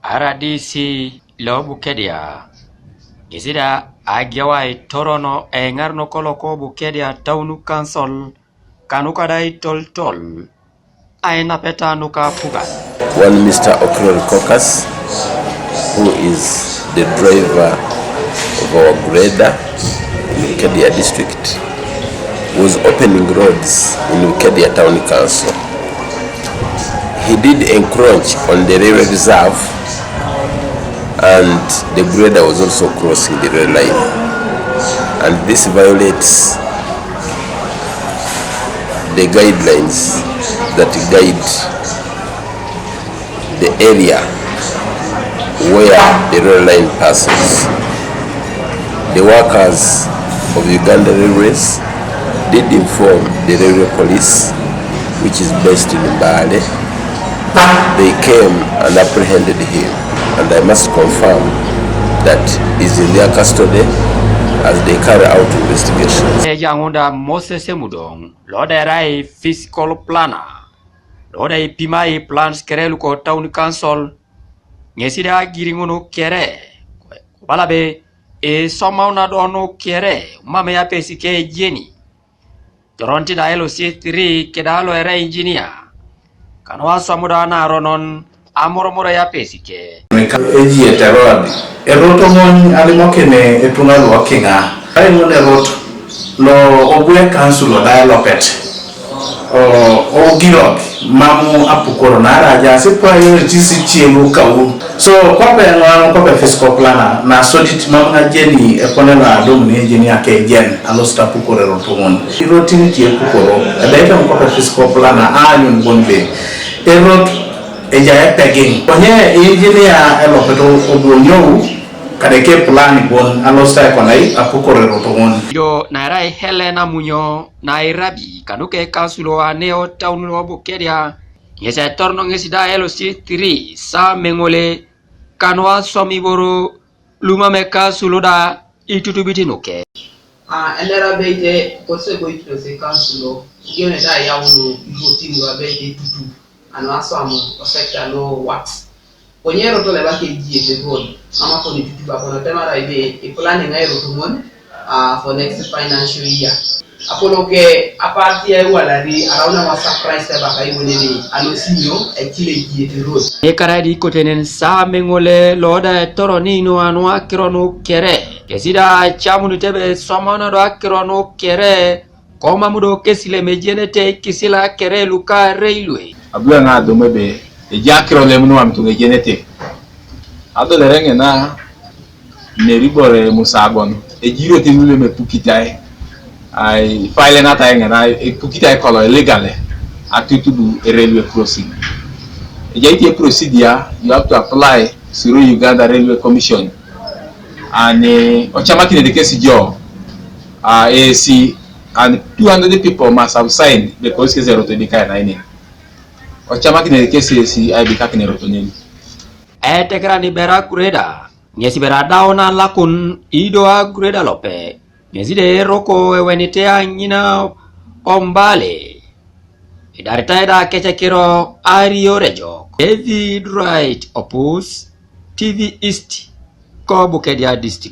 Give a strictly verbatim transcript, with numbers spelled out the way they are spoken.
R D C lo Bukedea ŋesi da agiawai torono eŋaruno koloko Bukedea Town Council kanuka da itoltol ainapeta nuka pugan. One Mister Okrol Kokas, who is the driver of our grader in Bukedea district, was opening roads in Bukedea Town Council. He did encroach on the railway reserve, and the grader was also crossing the rail line. And this violates the guidelines that guide the area where the rail line passes. The workers of Uganda Railways did inform the railway police, which is based in Mbale. They came and apprehended him, and I must confirm that he's in their custody as they carry out investigations. Ejaŋunda Moses Emudong, lo da erai fiscal planner, lo da ipimai plans kere luko town council, ŋesi da agiriŋun kere, kobala be isomauna do nu kere, mam yapesi ke ejeni. Toronti da L C three keda lo erai engineer, kanu aswamu da naronon amoromoro yapesi ke. Eji eterod, erot oŋon alimokine etuŋa luokiŋa. Aiŋon erot lo ogwe council lo da elopet. O, ogirok mamu apukoro nara aja si priorities icie lu kaun. So, kwape ŋoaŋ kwape fiscal planner, na sodit mam ŋa jeni epone lo adum ni engineer ke jen, alosit apukoro erot ŋun. Irotin ti epukoro, ebe item kwape fiscal planner, aanyun bon be. Erot eja epegiŋ. Konye engineer elopet obonyou, kadeke plan bon, alosit aikonai apukoro erot ŋun. Ido naerai Helen Amunyo, nairabi kanuke council o aneo town lo Bukedea, ŋesi etorono ŋesi da L C three, sa meŋole, kanu aswam iboro lumam ekasulo da itutubit nuke. A, enera beite kotse koitutos ekansulo, igenete ayaunu ivotin lo abeite itutub, anu aswamu o sector lo works. Konye erot lo ebaka eji ebe road, mam akon itutub akon otemara ibe ipulani ŋa erot ŋon, a, for next financial year. Apolo ke apatia ewalari arauna wa surprise tebaka iwoneni alosinyo ecile jiete road. Ekaraidi kotenen saa meŋole loda etoroni nu anua kiron kere. Kesi da acamunit ebe eswamauno do akiron kere, komam do kesi lem ejenete ikisila kere luka railway. Abula ŋa adum ebe eji akiro lem nuam tuŋ ejenete. Adolere ŋina Neri bore musagon ejiriote lulem epukitai, ai file nata eŋena epukitai kolo illegally atutubu a railway crossing. Ejaitie procedure, you have to apply through Uganda Railway Commission, and eh, ocamakinete kesi jo uh, A C, and two hundred people must have signed because kesi eroto edikae nainin. Ocamakinete kesi A C aibikakin eroto neni. Etekeran ibera kureda. Ŋesi bera daun alakun ido agureda lope, ŋesi de eroko ewenite aŋina ombale. Idaritai da kecekiro ario rejok. David Wright Opus, T V East, ko Bukedea District.